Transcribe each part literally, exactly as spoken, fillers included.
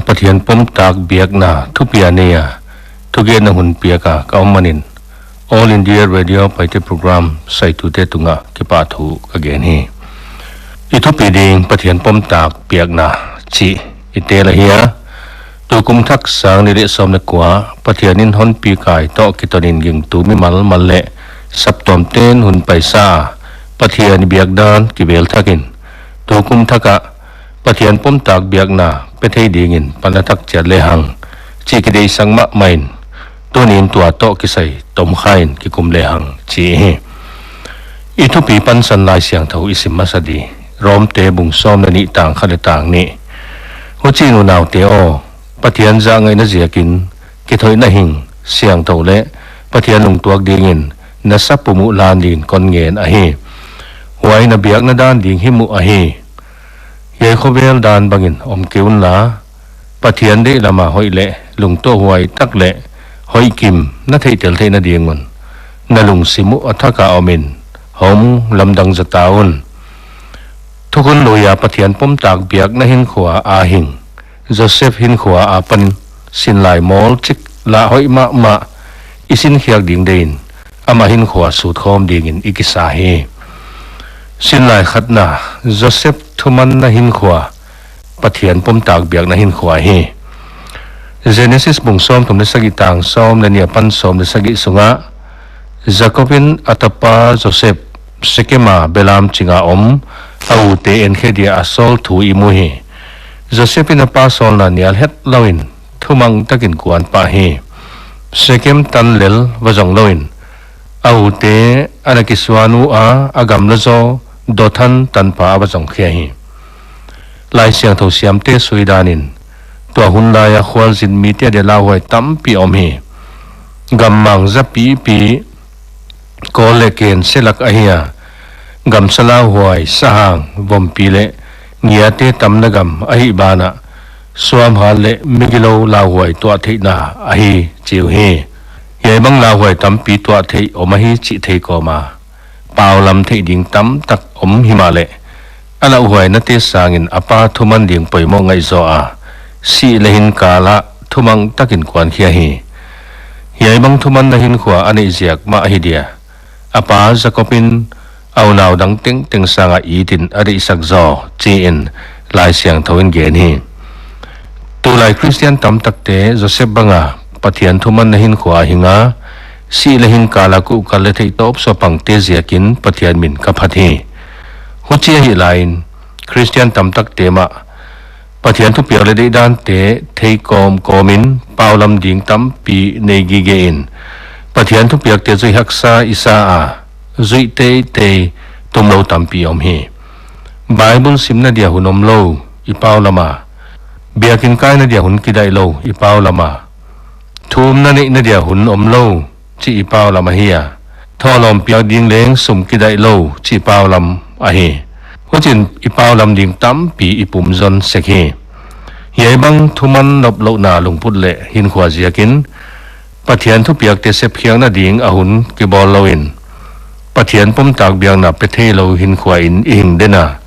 Pathian pomtak biakna thupi a nei a, thugenna hun piak a ka om manin, All India Radio Paite program saitute tungah kipahthu ka gen hi. I thupi ding Pathian pomtak biakna chih i tel ahi a, tukum thak sang nih leh sawm leh kua, Pathian in honpi kai toh kitonin gingtu mimal mal leh saptuamte'n hun paisa, Pathian i biak dan kivel thakin, tukum thak ah Pathian pomtak biakna pe thei dingin pan a thak chiat lehang, chih kideihsak mahmah in, tuni'n tua toh kisai tomkha in kikum lehang chi hi. I thupi pansan Laisiangthou i sim masa di, Romte bung sawm leh nih tang khat leh tang nih. Huchiin unaute aw, Pathian zahngaihna ziakin kithoihna hing siangthou leh Pathian lungtuak dingin na sapum uh lan dingin kon ngen ahi. Huai na biakna dan ding him uh ahi. Hiai khovel dan bangin om kei unla, Pathian deihlam a hoih leh lungtuahhuai tak leh hoihkim na theihtel theihna ding un, na lungsim uh a thak a omin hong lamdang zota un. Thukhun lui a Pathian pomtak biakna hinkhua a hing Joseph hinkhua apan sinlai mawl chik lah hoih mahmah i sinkhiak ding deihin, amah hinkhua sutkhawm dingin i kisa hi. Sinlai khatna, Joseph thumanna hinkhua, Pathian pomtak biakna hinkhua hi. Genesis bung sawmthum leh sagih tang sawm leh nih apan sawm leh sagih sungah, Jakob in a tapa Joseph Sekem a belam chinga om a ute enkhe dia a sawl thu i mu hi. Joseph in a pa sawlna nial hetlou in thumang takin kuan pah hi. Sekem tan lel va zong louin, a ute ana kisuan ua, a gamla zaw Dothan tanpha a va zong khia hi. Laisiangthou siamte sui danin, tua hun laia khualzin mite dia lauhuai tampi om hi. Gammang zapipi, kawl leh ken selak ahi a, gamsa lauhuai, sahang, vompi leh ngiate tamna gam ahih banah, suamhal leh migilou lauhuai tuah theihna ahi chi uhi. Hiai bang lauhuai tampi tuah theih om ahi chih thei kawm a, paulam theih ding tamtak om himahleh, a lauhuainate sangin a pa thuman ding poimoh ngaihzaw a, sih leh hin kal ah thumang takin kuan khia hi. Hiai bang thumanna hinkhua a neih ziak mah ahi dia, a pa Jakob in a unau dang tengteng sangah itin a deihsak zaw, chiin Laisiangthou in gen hi. Tulai Khristian tamtakte Joseph banga Pathian thumanna hinkhua a hing a, sih leh hin kal a kuhkal leh theihtawp suah pangte ziakin Pathian min ka phat hi. Huchi ahih laiin, Khristian tamtakte mah Pathian thupiak leh deihdante thei kawmkawmin paulam ding tampi nei gige in, Pathian thupiakte zuih haksa i sa a, zuih teitei tumlou tampi om hi. Bible simna dia hun omlou i paulam a, biakin kaina dia hun kidaihlou i paulam a, thumna neihna dia hun omlou chih i paulam ahi a, thawlawm piak ding leng sum kidaihlou chih i paulam ahi. Huchiin i paulam ding tampi i pumzon sek hi. Hiai bang thuman noplouhna lungput leh hinkhua ziakin, Pathian thupiakte sepkhiakna ding a hun kibawl louin, Pathian pomtak biakna pe theilou hinkhua in i hing den a,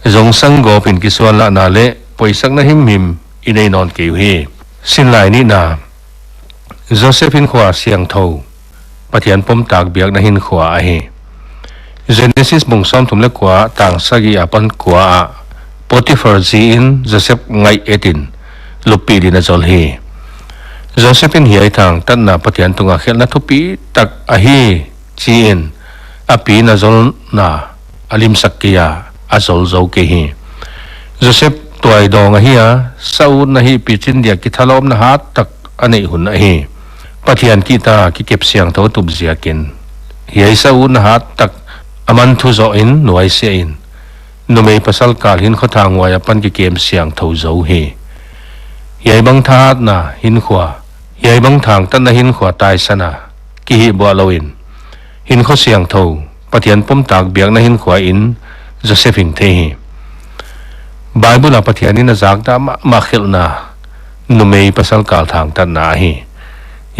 zongsang gawpin kisuanlahna leh poisakna himhim i nei nawn kei uhi. Sinlai nihna, Joseph hinkhua siangthou, Pathian pomtak biakna hinkhua ahi. Genesis bung sawmthum leh kua tang sagih apan kua ah, Potiphar zi in Joseph ngaih etin luppih dingin a zol hi. Joseph in hiai thangtatna Pathian tunga khelhna thupi tak ahi chiin, a pi'n a zolna a limsak kei a, a zol zou kei hi. Joseph tuaidawng ahi a, sa utna hihpichin dia kithalawpna hat tak a neih hun ahi. Pathian kihta kikep siangthou tup ziakin, hiai sa utna hat tak a man thu zohin nuaisiahin, numei pasal kal hinkhua thanghuai apan kikem siangthou zou hi. Hiai bang thahatna hinkhua, hiai bang thangtatna hinkhua taisan a kihihbuah louin, hinkhua siangthou, Pathian pomtak biakna hinkhua in Joseph hing thei hi. Bible a Pathian in a zakdah mahmah khelhna, numei pasal kal thangtatna ahi.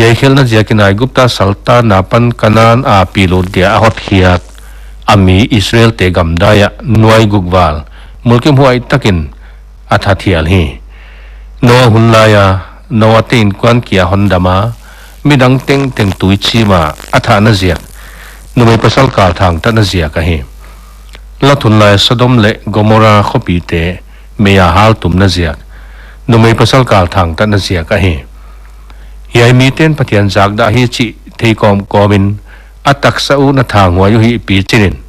Hiai khelhna ziakin Aigupta saltanna apan Kanan a pilut dia a hotkhiak a mi Israelte gamdai ah nuai guk val mulkimhuai takin a that hial hi. Noah hun laia Noah te innkuan kia hondama, midang tengteng tui chima a thahna ziak, numei pasal kal thangtatna ziak ahi. Lot hun laia Sodom leh Gomorrah khopite meia haltumna ziak, numei pasal kal thangtatna ziak ahi. Hiai miten Pathian zakdah hi chih thei kawmkawmin a taksa utna thanghuai uh hih pi chinin,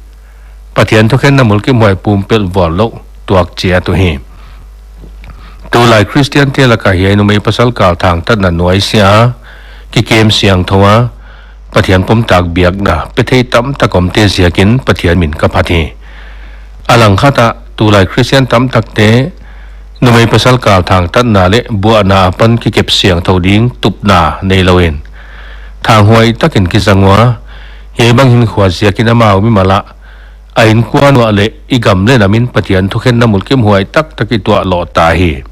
Pathian thukhenna mulkimhuai pumpelh vual louh tuak chiat uhi. Tulai Khristiante laka hiai numei pasal kal thangtatna nuaisiah a, kikem siangthou a, Pathian pomtak biakna pe thei tamtak omte ziakin Pathian min ka phat hi. A langkhat ah tulai Khristian tamtakte numei pasal kal thangtatna leh buahna apan kikep siangthou ding tupna neilouin, thanghuai takin kizang ua, hiaibang hinkhua ziakin amau mimal ah, a innkuan uah leh i gam leh namin Pathian thukhenna mulkimhuai taktak i tuah louh ta hi.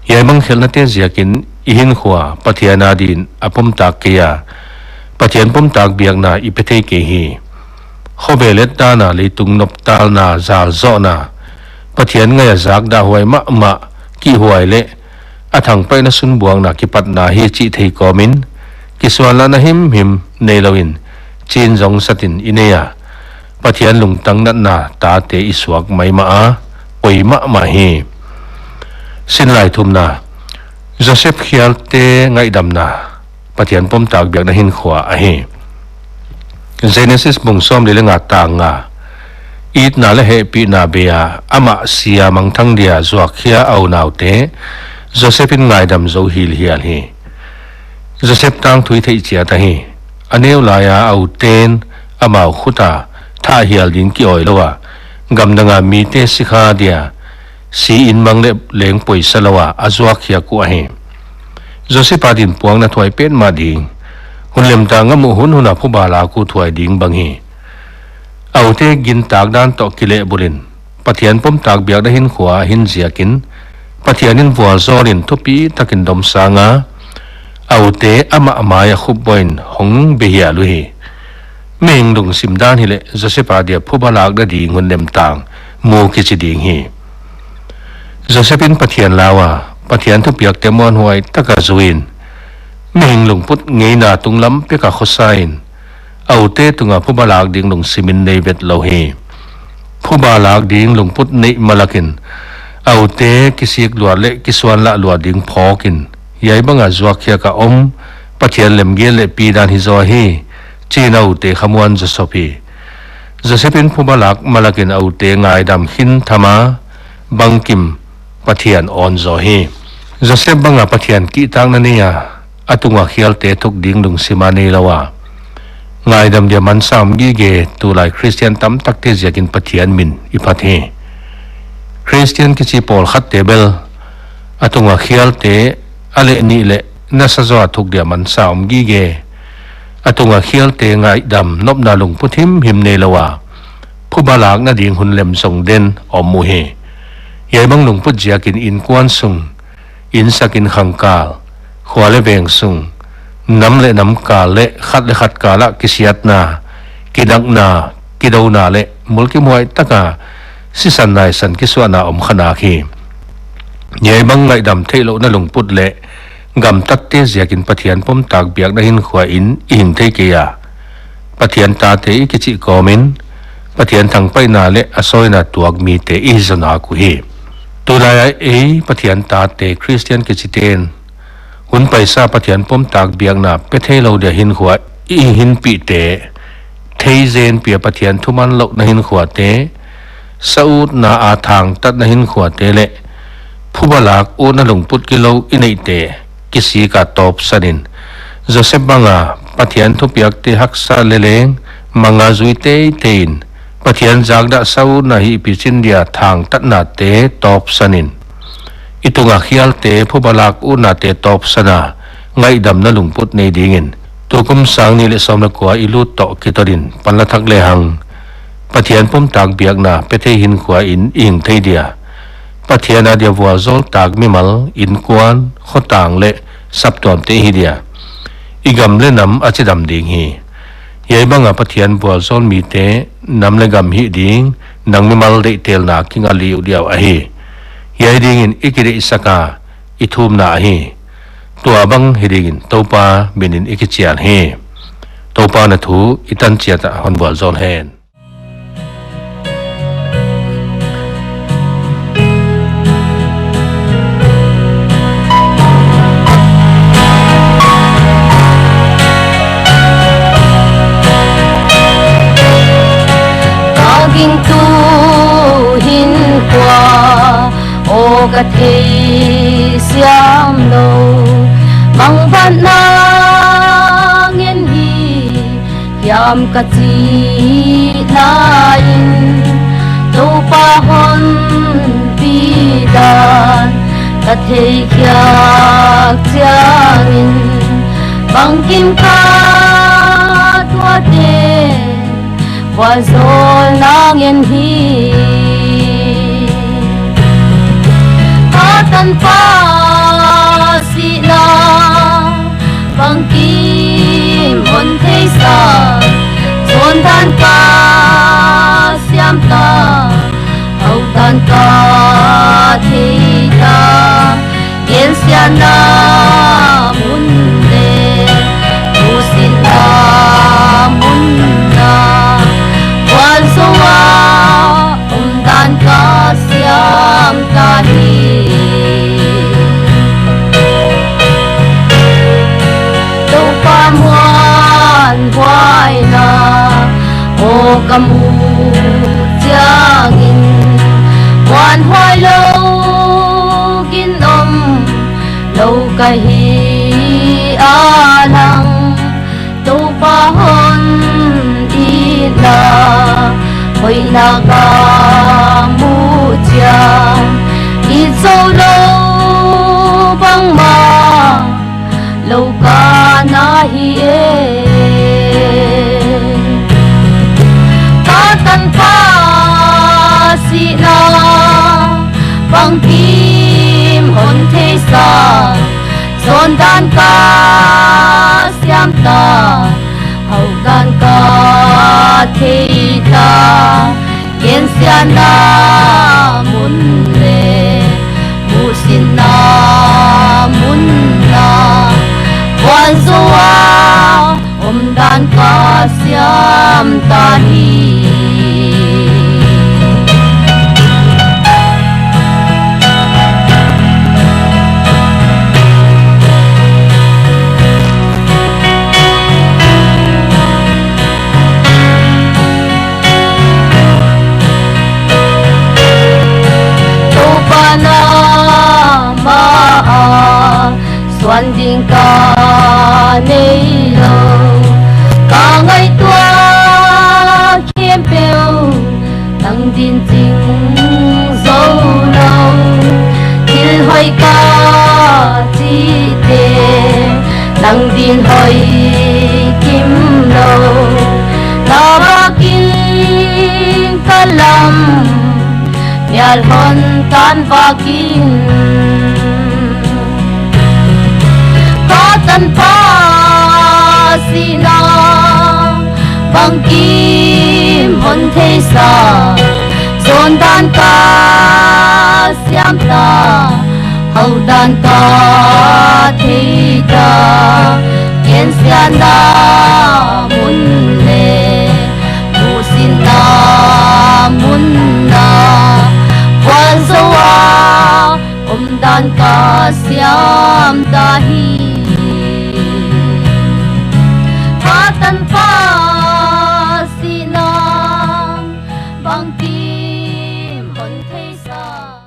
Hiaibang khelhnate ziakin i hinkhua Pathian adin a pomtak kei a, Pathian pomtak biakna i pe thei kei hi. Khovel etdana, leitung noptalna, zalzohna, Pathian ngaihna zakdah huai mahmah, kihhuai leh a thangpaihna sunbuangna kipatna hi chih thei kawmin, kisuanlahna himhim neilouin, chin zong satin i nei a, Pathian lungtang natna tate i suak maimah a, poi mahmah hi. Sinlai thumna, Joseph khialte ngaihdamna, Pathian pomtak biakna hinkhua ahi. Genesis bung sawmli leh nga tang nga. Itna leh hehpihna beia amah sia mangthang dia zuakkhia a unaute Joseph in ngaidam zou hilhial hi. Joseph tangthu i theih chiat ahi. A neu laia a uten amau khuta thah hial ding kiawi lou a, gamdanga mite sikha dia si in mang leh leng poisa lou a a zuakkhiak uh ahi. Joseph adin puangna thuai petmah ding, hun lemtang a muh hunhun a phuba lak uh thuai ding bang hi. A ute gintak dan toh kilehbulhin, Pathian pomtak biakna hinkhua a hin ziakin, Pathian in vualzawlin thupi takin domsang a, a ute amah maia khupbohin hong behial uhi. Mihing lungsim dan hileh Joseph adia phuba lakna ding hun lemtang mu kichi ding hi. Joseph in Pathian lau a, Pathian thupiakte muanhuai taka zuiin, mihing lungput ngeina tunglam peka khosain, a ute tunga phuba lak ding lungsimin nei vet lou hi. Phuba lak ding lungput neih malakin, a ute kisik luat leh kisuanlah luat ding phawkin, hiai banga zuakkhiak a om Pathian lemgel leh pi dan hi zaw hi, chiin a ute khamuan Joseph hi. Joseph in phuba lak malakin a ute ngaidam khin tham a, bangkim Pathian awn zaw hi. Joseph banga Pathian kihtakna nei a, a tunga khialte thuk ding lungsima nei lou a, ngaidam dia mansa om gige tulai Khristian tamtakte ziakin Pathian min i phat hi. Khristian kichi pawlkhatte bel, a tunga khialte a leh nih leh nasa zaw a thuk dia mansa om gige, a tunga khialte ngaidam nopna lungput himhim nei lou a, phuba lakna ding hun lem zong den om uhi. Hiai bang lungput ziakin innkuan sung, innsak innkhang kal, khua leh veng sung, nam leh nam kal leh khat leh khat kal ah kisiatna, kidakna, kidouna leh mulkimhuai taka sisan naisan kisuahna om kha nak hi. Hiai bang ngaidam theihlouhna lungput leh gamtatte ziakin Pathian pomtak biakna hinkhua in i hing thei kei a, Pathian tate i kichih kawmin, Pathian thangpaihna leh a sawina tuak mite i hi zaw nak uhi. Tulai a ei Pathian tate Khristian kichiten, hun paisa Pathian pomtak biakna pe theilou dia hinkhua i hinpihte, theizen pia Pathian thumanlouhna hinhuate, sa utna a thangtatna hinhuate leh phuba lak utna lungput kilou i neihte kisik a tawpsanin, Joseph banga Pathian thupiakte haksa leleng manga zui teiteiin, Pathian zakdah sa utna hihpichin dia thangtatnate tawpsanin, i tunga khialte phuba lak utnate tawpsana ngaihdamna lungput nei dingin, tukum sang nih leh sawm leh kua i lut toh kitodin panla thak lehang, Pathian pomtak biakna pe thei hinkhua in i hing thei dia, Pathian adia vualzawl tak mimal, innkuan, khotang leh saptuamte i hi dia, i gam leh nam a chidam ding hi. Hiai banga Pathian vualzawl mite, nam leh gam hih ding, nang mimal deihtelna kinga liuliau ahi. Hiai dingin i kideihsak a, i thumna ahi. Tuabang hi dingin Toupa minin i kichial hi. Toupa'n a thu i tan chiat ah hon vualzawl hen. Ka gingtu hinkhua aw ka thei siam lou, mangbatna ngen hi hiam ka chih lai in, Toupa hon pi dan ka theikhiak chiangin, bangkim ka tuate vualzawlna ngen hi. Ka tanpa sihna bangkim hon theisak, zawndan ka siam ta, hauhdan ka thei ta, gensiatna mun leh muhsinna mun ah, vualzou a omdan ka siam ta hi. Toupa muanhuaina aw ka muh chiangin, muanhuai lou ginom lou ka hi a lang, Toupa hon itna hoihna ka muh chiang, it zou lou bangmah lou ka na hi e. Ka tanpa sihna bangkim hon theisak, zawndan ka siam ta, hauhdan ka thei ta, gensiatna mun leh muhsinna mun ah, vualzou a omdan ka siam ta hi. Toupa na mah ah suan ding ka nei lou, ka ngaihtuah khempeuh nang din ching zou lou. Thil hoih ka chihte nang din hoih kim lou, na vak in ka lam mial hon tan vak in. Ka tanpa sihna bangkim hon theisak, zawndan ka siam ta, hauhdan ka thei ta, gensiatna mun leh muhsinna mun ah, vualzou a omdan ka siam ta hi. Ka tanpa sihna bangkim hon theisak.